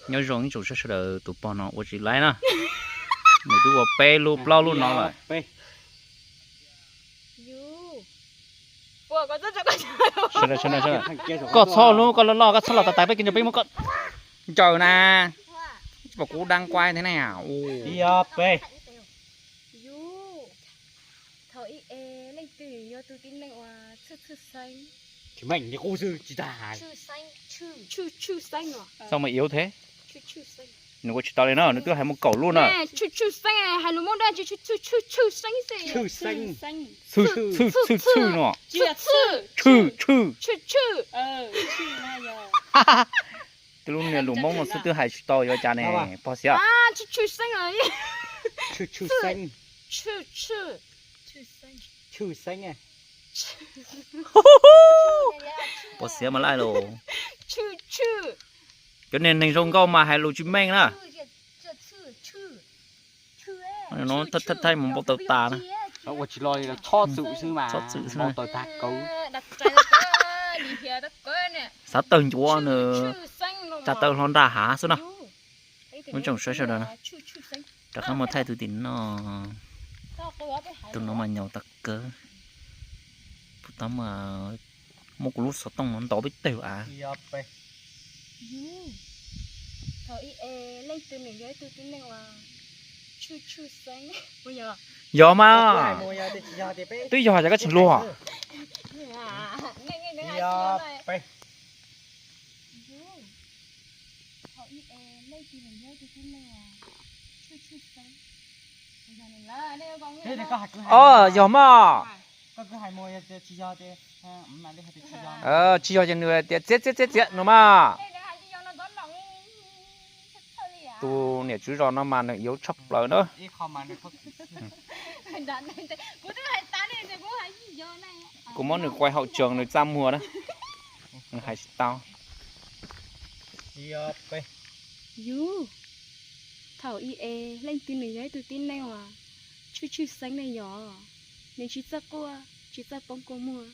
Nyob zoo ib tsoom saib sawv daws, tus pog no ua tsis laib na. Nws twb ua peb lub plaub lub no lawm. Koj txhob hlub, koj loj loj koj txhob los tas tas peb kev ncaws, peb muab koj ncaws na. Tsis pom kuv dab nquaib thiab ne. Thaum ub leej twg yog tus tib neeg uas tshwj tshwj xeeb? Tsis meej, nws qub xwb tsis tag hais. Tshwj xeeb, tshwj xeeb os. Sao mà yếu thế? Nws ua tsis tau li na, nws twb hais muaj kaum lub na. Tshwj tshwj xeeb, hais lus Hmoob dab tsi tshwj tshwj tshwj xeeb xwb. Tshwj xeeb. Tshwj tshwj tshwj no. Tshwj tshwj. Twb lub niag lus Hmoob no xwb twb hais tsis tau yuav cas ne, pog Xiab. Tshwj tshwj xeeb. Tshwj tshwj. Tshwj xeeb. Pog Xiab mas laj los. Cov niag neeg zoo nkauj mas hais lus tsis meej na. No thaij thaij mus npau taws tas na. Ua tsis lo li, txhob txwm xwb mas. Txhob txwm xwb. Npau taws tag kauv. Xav tawg ncuav nws, tsa taw hlo nra hav xwb no. Ib tsoom saib sawv daws, rov qab mus thaij tus tim no. Tus no mas nyaum tag kawg. Puas tab mas muab kuv lub xov tooj no ntov peb teg av. Yog mas. Twb yog ces koj tsis luag. Os, yog mas. Tsis yog ces nws tias txiav txiav txiav txiav no mas. Tus niam tswv zos no mas nws yuav tshaj plaws na. Kuv muab nws quay hậu trường nws txaj muag na. Nws hais tsis tau. Yus, thaum ub es leej twg nws yog ib tug tib neeg uas tshwj tshwj xeeb ne yom, nws tsis txawj quaj tsis txawj poob kua muag.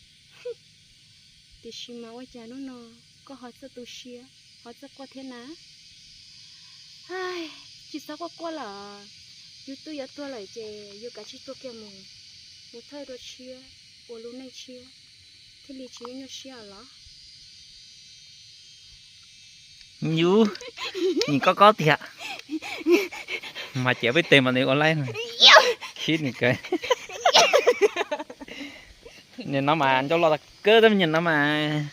Tiam sis mas ua cas hnub no koj ho txawj tu siab ho txawj quaj thiab na? Tsis txhob quaj quaj lawm, yus twb yuav tuag lawm ces yus kav tsij tuag kiag mus, mus thawj dua tshiab, ua lub neej tshiab, thiaj li tsis nyuaj nyuaj siab os los. Yus, nim kob kob tiag. Mas ces peb teg mas nws ua laib, khib nws kawg. Nim no mas ncauj loj tag kawg, tab nim no mas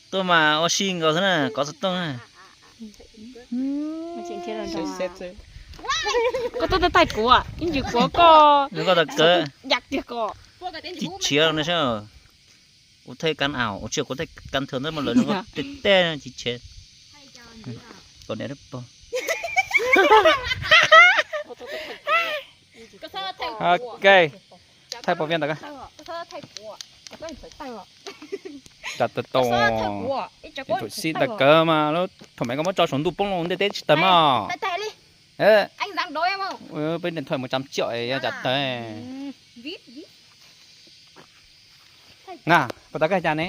tuaj mas ua si nkaus xwb na, kov xov tooj na. Koj tuaj thaij kuv, ib ntsis kuv koj, koj tag kawg. Tiv tshiav no saib. Kuv thaij kan au, ua tsis kuv thaij kan thawm ntawd mas lawv tej tej tiv tshiav. Kom niam pog. Ok, thaij pog Viaj ntawd. Tsa tau, thaum xij ntawd kawg mas thaum me koj muab tso saum ntuj poob loo ntej teb tsis tawg mas. Peb điện thoại một trăm triệu tsa tawg. Na, puas tau koj cas ne?